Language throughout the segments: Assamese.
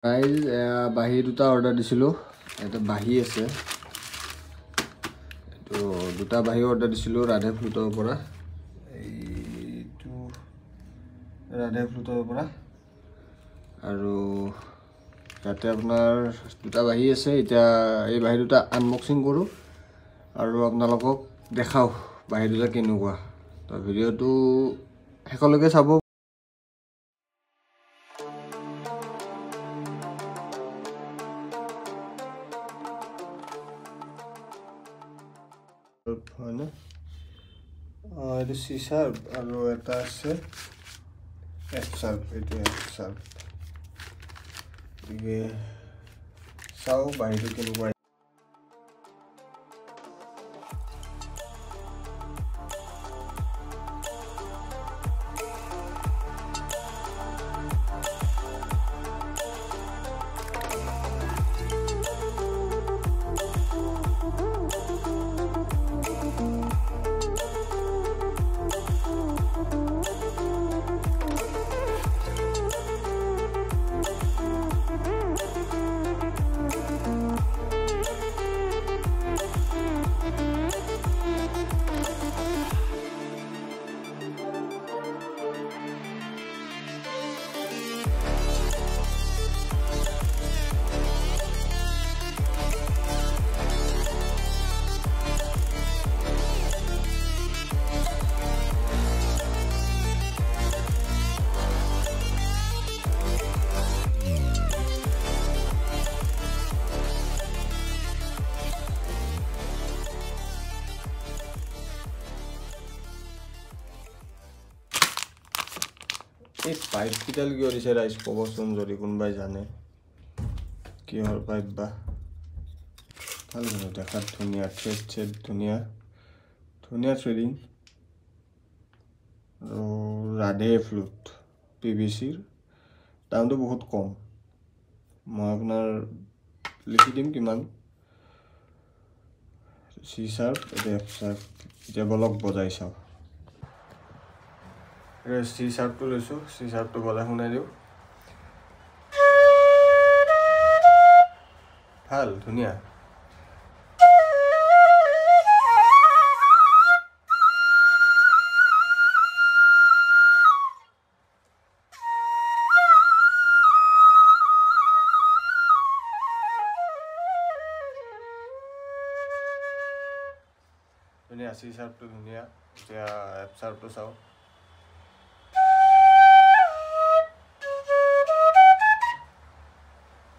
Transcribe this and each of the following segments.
প্ৰাইজ বাঁহী দুটা অৰ্ডাৰ দিছিলোঁ, এটা বাঁহী আছে, এইটো দুটা বাঁহী অৰ্ডাৰ দিছিলোঁ ৰাধে ফ্লুটৰ পৰা, এইটো ৰাধে ফ্লুটৰ পৰা। আৰু ইয়াতে আপোনাৰ দুটা বাঁহী আছে। এতিয়া এই বাঁহী দুটা আনবক্সিং কৰোঁ আৰু আপোনালোকক দেখাওঁ বাঁহী দুটা কেনেকুৱা। তো ভিডিঅ'টো শেষলৈকে চাব। হয়নে, এইটো চি চাৰ্প আৰু এটা আছে এফ চাৰ্প, এইটো এফ চাৰ্প। গতিকে চাওঁ বাঁহীটো কেনেকুৱা। এই পাইপকেইডাল কিয় দিছে ৰাইজ ক'বচোন যদি কোনোবাই জানে, কিহৰ পাইপ বা। ভাল কিন্তু দেখাত ধুনীয়া, থ্ৰেড থ্ৰেড ধুনীয়া ধুনীয়া থ্ৰেডিং। আৰু ৰাধে ফ্লুট পি ভি চিৰ দামটো বহুত কম, মই আপোনাৰ লিখি দিম কিমান। চি চাৰ্প, এইটো এফ চাৰ্প। এতিয়া বলক বজাই চাওঁ। চি চাৰ্পটো লৈছোঁ, চি চাৰ্পটো বজাই শুনাই দিওঁ। ভাল, ধুনীয়া। ধুনীয়া চি চাৰ্পটো ধুনীয়া। এতিয়া এফ চাৰ্পটো চাওঁ।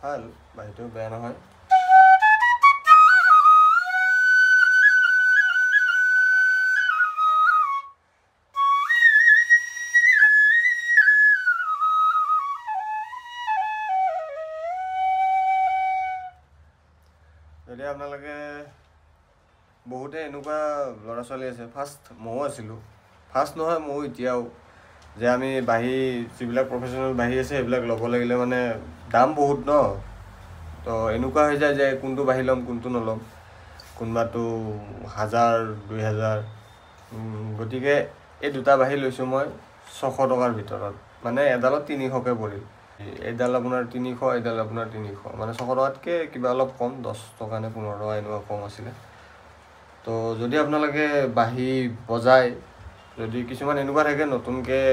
ভাল, বাঁহীটো বেয়া নহয়। যদি আপোনালোকে বহুতে এনেকুৱা ল'ৰা ছোৱালী আছে, ফাৰ্ষ্ট ময়ো আছিলোঁ, ফাৰ্ষ্ট নহয় ময়ো এতিয়াও, যে আমি বাঁহী যিবিলাক প্ৰফেচনেল বাঁহী আছে সেইবিলাক ল'ব লাগিলে মানে দাম বহুত ন, তো এনেকুৱা হৈ যায় যে কোনটো বাঁহী ল'ম কোনটো নল'ম, কোনোবাটো 1000 2000। গতিকে এই দুটা বাঁহী লৈছোঁ মই 600 টকাৰ ভিতৰত, মানে এডালত 300কৈ পৰিল। এইডাল আপোনাৰ 300, এইডাল আপোনাৰ 300, মানে 600 টকাতকৈ কিবা অলপ কম, 10 টকা নে 15 টকা এনেকুৱা কম আছিলে। তো যদি আপোনালোকে বাঁহী বজায়, যদি কিছুমান এনেকুৱা থাকে নতুনকৈ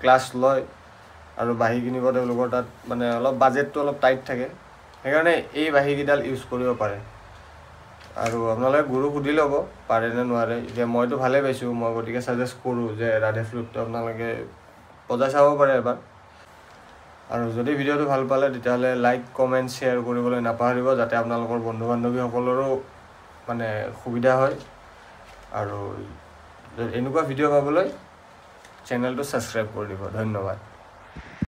ক্লাছ লয় আৰু বাঁহী কিনিব তেওঁলোকৰ তাত মানে অলপ বাজেটটো অলপ টাইট থাকে, সেইকাৰণে এই বাঁহীকেইডাল ইউজ কৰিব পাৰে। আৰু আপোনালোকে গুৰু সুধি ল'ব পাৰে নে নোৱাৰে। এতিয়া মইতো ভালেই পাইছোঁ, মই গতিকে ছাজেষ্ট কৰোঁ যে ৰাধে ফ্লুটটো আপোনালোকে বজাই চাব পাৰে এবাৰ। আৰু যদি ভিডিঅ'টো ভাল পালে তেতিয়াহ'লে লাইক কমেণ্ট শ্বেয়াৰ কৰিবলৈ নাপাহৰিব, যাতে আপোনালোকৰ বন্ধু বান্ধৱীসকলৰো মানে সুবিধা হয়। আৰু এনেকুৱা ভিডিঅ' পাবলৈ চেনেলটো ছাবস্ক্ৰাইব কৰি দিব। ধন্যবাদ।